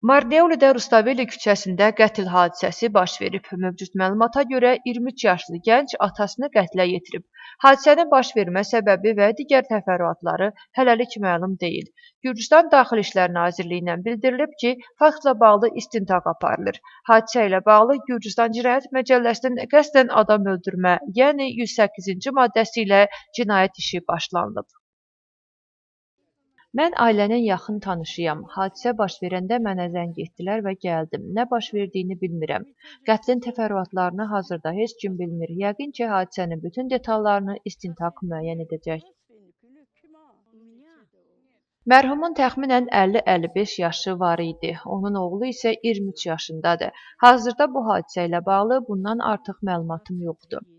Marneulidə Rustaveli küçəsində qətl hadisəsi baş verib. Mövcud məlumata görə 23 yaşlı gənc atasını qətlə yetirib. Hadisənin baş vermə səbəbi və digər təfərrüatları hələlik məlum deyil. Gürcüstan Daxili İşlər Nazirliyindən bildirilib ki, faktla bağlı istintaq aparılır. Hadisə ilə bağlı Gürcüstan Cinayət Məcəlləsinin qəsdən adam öldürmə, yəni 108-ci maddəsi ilə cinayət işi başlanılıb. Mən ailənin yaxın tanışıyam. Hadisə baş verəndə mənə zəng etdilər və gəldim. Nə baş verdiyini bilmirəm. Qətlin təfərrüatlarını hazırda heç kim bilmir. Yəqin ki, hadisənin bütün detallarını istintaq müəyyən edəcək. Mərhumun təxminən 50-55 yaşı var idi. Onun oğlu isə 23 yaşındadır. Hazırda bu hadisə ilə bağlı bundan artıq məlumatım yoxdur.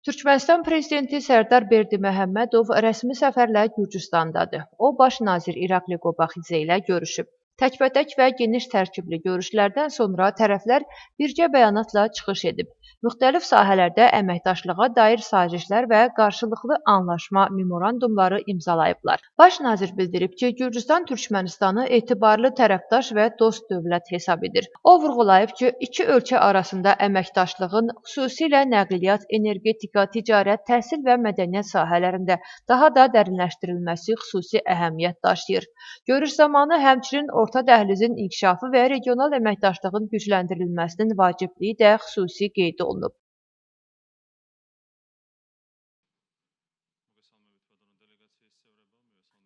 Türkmənistan prezidenti Sərdar Berdiməhəmmədov rəsmi səfərlə Gürcüstandadır. O, baş nazir İrakli Qobaxidze ilə görüşüb. Təkbətək və geniş tərkibli görüşlərdən sonra tərəflər birgə bəyanatla çıxış edib. Müxtəlif sahələrdə əməkdaşlığa dair sazişlər və qarşılıqlı anlaşma memorandumları imzalayıblar. Baş nazir bildirib ki, Gürcüstan Türkmənistanı etibarlı tərəfdaş və dost dövlət hesab edir. O vurğulayıb ki, iki ölkə arasında əməkdaşlığın xüsusilə nəqliyyat, energetika, ticarət, təhsil və mədəniyyət sahələrində daha da dərinləşdirilməsi xüsusi əhəmiyyət daşıyır. Görüş zamanı həmçinin orta dəhlizin inkişafı və regional əməkdaşlığın gücləndirilməsinin vacibliyi də xüsusi qeyd olunub.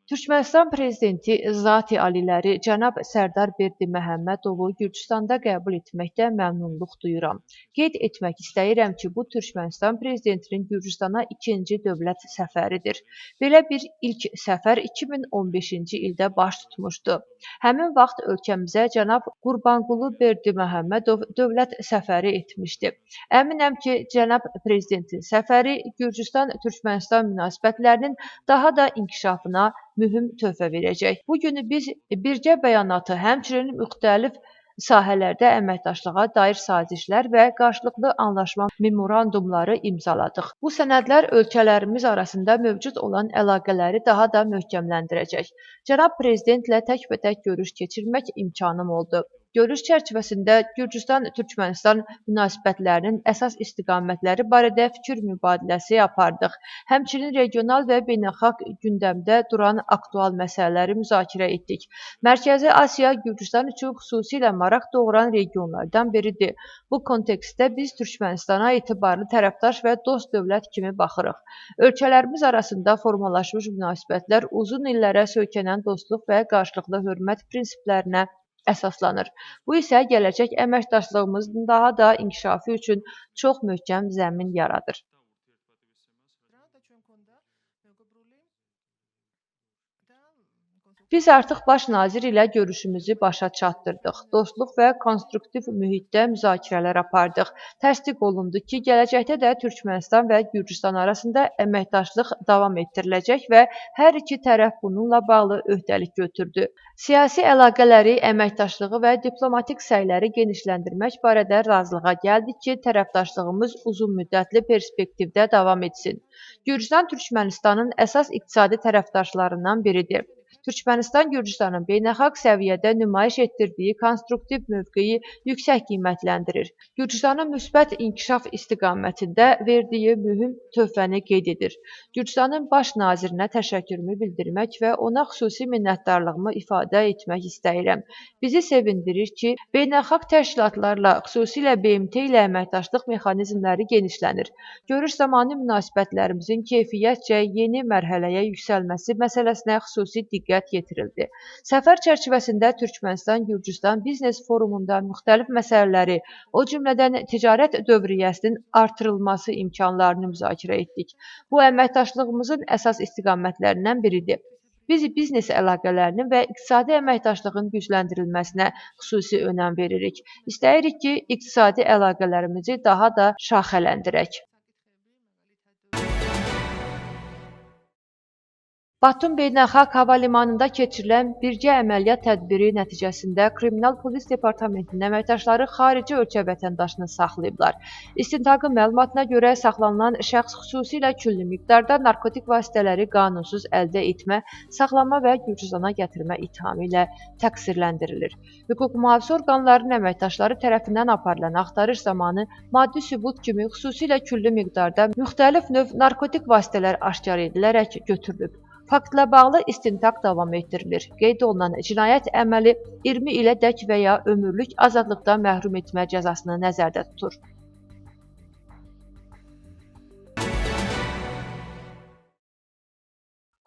Türkmənistan prezidenti Zati Aliləri cənab Sərdar Berdiməhəmmədovu Gürcüstanda qəbul etməkdə məmnunluq duyuram. Qeyd etmək istəyirəm ki, bu Türkmənistan prezidentinin Gürcüstana ikinci dövlət səfəridir. Belə bir ilk səfər 2015-ci ildə baş tutmuşdu. Həmin vaxt ölkəmizə cənab Qurbanqulu Berdiməhəmmədov dövlət səfəri etmişdi. Əminəm ki, cənab prezidentin səfəri Gürcüstan-Türkmənistan münasibətlərinin daha da inkişafına mühüm töhfə verəcək. Bu günü biz birgə bəyanatı, həmçinin müxtəlif sahələrdə əməkdaşlığa dair sazişlər və qarşılıqlı anlaşma memorandumları imzaladıq. Bu sənədlər ölkələrimiz arasında mövcud olan əlaqələri daha da möhkəmləndirəcək. Cənab prezidentlə təkbətək görüş keçirmək imkanım oldu. Görüş çərçivəsində Gürcüstan-Türkmənistan münasibətlərinin əsas istiqamətləri barədə fikir mübadiləsi apardıq. Həmçinin regional və beynəlxalq gündəmdə duran aktual məsələləri müzakirə etdik. Mərkəzi Asiya Gürcüstan üçün xüsusilə maraq doğuran regionlardan biridir. Bu kontekstdə biz Türkmənistana etibarlı tərəfdaş və dost dövlət kimi baxırıq. Ölkələrimiz arasında formalaşmış münasibətlər uzun illərə söykənən dostluq və qarşılıqlı hörmət prinsiplərinə əsaslanır. Bu isə gələcək əməkdaşlığımızın daha da inkişafı üçün çox möhkəm zəmin yaradır. Biz artıq baş nazir ilə görüşümüzü başa çatdırdıq. Dostluq və konstruktiv mühitdə müzakirələr apardıq. Təsdiq olundu ki, gələcəkdə də Türkmənistan və Gürcüstan arasında əməkdaşlıq davam etdiriləcək və hər iki tərəf bununla bağlı öhdəlik götürdü. Siyasi əlaqələri, əməkdaşlığı və diplomatik səyləri genişləndirmək barədə razılığa gəldik ki, tərəfdaşlığımız uzunmüddətli perspektivdə davam etsin. Gürcüstan Türkmənistanın əsas iqtisadi tərəfdaşlarından biridir. Türkmənistan Gürcüstanın beynəlxalq səviyyədə nümayiş etdirdiyi konstruktiv mövqeyi yüksək qiymətləndirir. Gürcüstanın müsbət inkişaf istiqamətində verdiyi mühüm töhfəni qeyd edir. Gürcüstanın baş nazirinə təşəkkürümü bildirmək və ona xüsusi minnətdarlığımı ifadə etmək istəyirəm. Bizi sevindirir ki, beynəlxalq təşkilatlarla, xüsusilə BMT ilə əməkdaşlıq mexanizmləri genişlənir. Görüş zamanı münasibətlərimizin keyfiyyətcə yeni mərhələyə yüksəlməsi məsələsinə xüsusi diqqət yetirildi. Səfər çərçivəsində Türkmənistan-Gürcüstan biznes forumunda müxtəlif məsələləri, o cümlədən ticarət dövriyyəsinin artırılması imkanlarını müzakirə etdik. Bu, əməkdaşlığımızın əsas istiqamətlərindən biridir. Biz biznes əlaqələrinin və iqtisadi əməkdaşlığın gücləndirilməsinə xüsusi önəm veririk. İstəyirik ki, iqtisadi əlaqələrimizi daha da şaxələndirək. Batum Beynəlxalq Hava Limanında keçirilən birgə əməliyyat tədbiri nəticəsində Kriminal Polis Departamentinin əməkdaşları xarici ölkə vətəndaşını saxlayıblar. İstintaqın məlumatına görə saxlanılan şəxs xüsusilə külli miqdarda narkotik vasitələri qanunsuz əldə etmə, saxlama və Gürcüstana gətirmə ittihamı ilə təqsirləndirilir. Hüquq mühafizə orqanlarının əməkdaşları tərəfindən aparılan axtarış zamanı maddi sübut kimi xüsusilə külli miqdarda müxtəlif növ narkotik vasitələr aşkar edilərək götürülüb. Faktla bağlı istintaq davam etdirilir. Qeyd olunan cinayət əməli 20 ilə dək və ya ömürlük azadlıqdan məhrum etmə cəzasını nəzərdə tutur.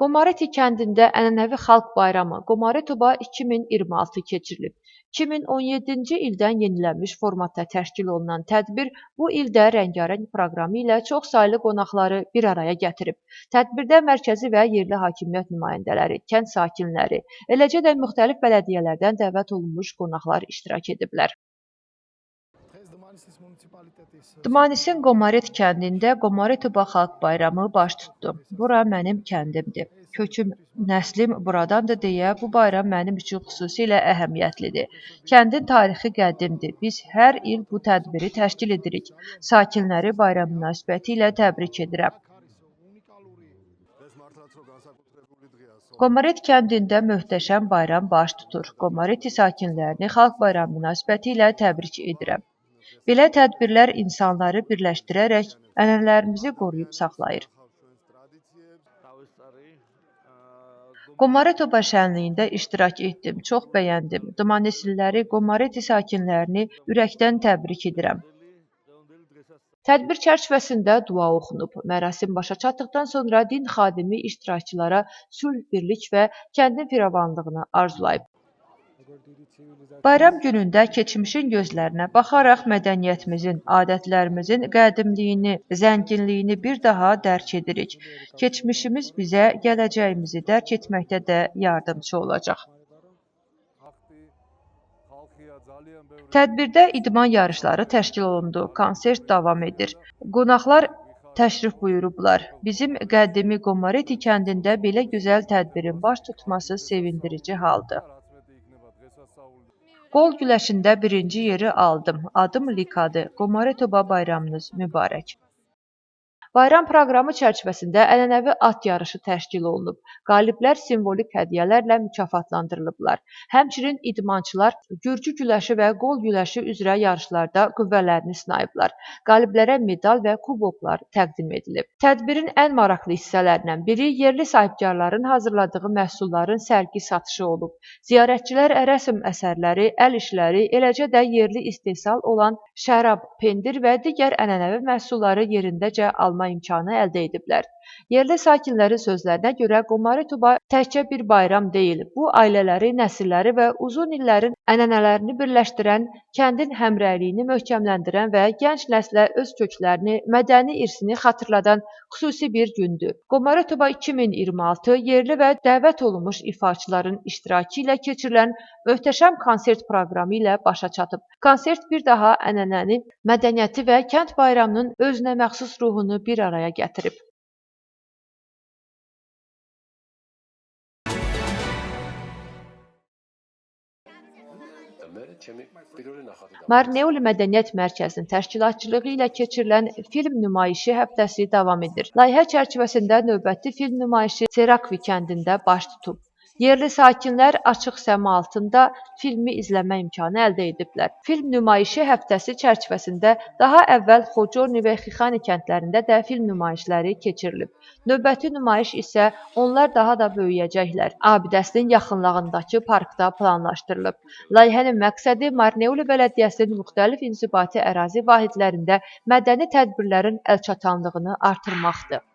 Qomareti kəndində ənənəvi xalq bayramı Qomaretoba 2026 keçirilib. 2017-ci ildən yenilənmiş formatda təşkil olunan tədbir bu ildə rəngarəng proqramı ilə çoxsaylı qonaqları bir araya gətirib. Tədbirdə mərkəzi və yerli hakimiyyət nümayəndələri, kənd sakinləri, eləcə də müxtəlif bələdiyyələrdən dəvət olunmuş qonaqlar iştirak ediblər. Dmanisin Qomaret kəndində Qomaretoba xalq bayramı baş tutdu. Bura mənim kəndimdir. Köküm, nəslim buradandır deyə bu bayram mənim üçün xüsusilə əhəmiyyətlidir. Kəndin tarixi qədimdir. Biz hər il bu tədbiri təşkil edirik. Sakinləri bayram münasibəti ilə təbrik edirəm. Qomaret kəndində möhtəşəm bayram baş tutur. Qomareti sakinlərini xalq bayramı münasibəti ilə təbrik edirəm. Belə tədbirlər insanları birləşdirərək ənənələrimizi qoruyub saxlayır. Qomaretoba şənliyində iştirak etdim, çox bəyəndim. Dmanisliləri, Qomareti sakinlərini ürəkdən təbrik edirəm. Tədbir çərçivəsində dua oxunub. Mərasim başa çatdıqdan sonra din xadimi iştirakçılara sülh, birlik və kəndin firavanlığını arzulayıb. Bayram günündə keçmişin gözlərinə baxaraq mədəniyyətimizin, adətlərimizin qədimliyini, zənginliyini bir daha dərk edirik. Keçmişimiz bizə gələcəyimizi dərk etməkdə də yardımçı olacaq. Tədbirdə idman yarışları təşkil olundu, konsert davam edir. Qonaqlar təşrif buyurublar. Bizim qədimi Qomareti kəndində belə gözəl tədbirin baş tutması sevindirici haldır. Qol güləşində birinci yeri aldım. Adım Likadır. Qomaretoba bayramınız mübarək. Bayram proqramı çərçivəsində ənənəvi at yarışı təşkil olunub. Qaliblər simvolik hədiyyələrlə mükafatlandırılıblar. Həmçinin idmançılar gürcü güləşi və qol güləşi üzrə yarışlarda qüvvələrini sınayıblar. Qaliblərə medal və kuboklar təqdim edilib. Tədbirin ən maraqlı hissələrindən biri yerli sahibkarların hazırladığı məhsulların sərgi satışı olub. Ziyarətçilər rəsm əsərləri, əl işləri, eləcə də yerli istehsal olan şərab, pendir və digər ənənəvi məhsulları yerindəcə alma imkanı əldə ediblər. Yerli sakinlərin sözlərinə görə Qomaretoba təkcə bir bayram deyil, bu ailələri, nəsilləri və uzun illərin ənənələrini birləşdirən, kəndin həmrəyliyini möhkəmləndirən və gənc nəslə öz köklərini, mədəni irsini xatırladan xüsusi bir gündür. Qomaretoba 2026 yerli və dəvət olunmuş ifaçıların iştirakı ilə keçirilən möhtəşəm konsert proqramı ilə başa çatıb. Konsert bir daha ənənəni, mədəniyyəti və kənd bayramının özünə məxsus ruhunu bir araya gətirib. Marneuli Mədəniyyət Mərkəzinin təşkilatçılığı ilə keçirilən film nümayişi həftəsi davam edir. Layihə çərçivəsində növbəti film nümayişi Serakvi kəndində baş tutub. Yerli sakinlər açıq səma altında filmi izləmə imkanı əldə ediblər. Film nümayişi həftəsi çərçivəsində daha əvvəl Xoconi və Xixani kəndlərində də film nümayişləri keçirilib. Növbəti nümayiş isə Onlar Daha da Böyüyəcəklər abidəsinin yaxınlığındakı parkda planlaşdırılıb. Layihənin məqsədi Marneuli Bələdiyyəsinin müxtəlif inzibati ərazi vahidlərində mədəni tədbirlərin əlçatanlığını artırmaqdır.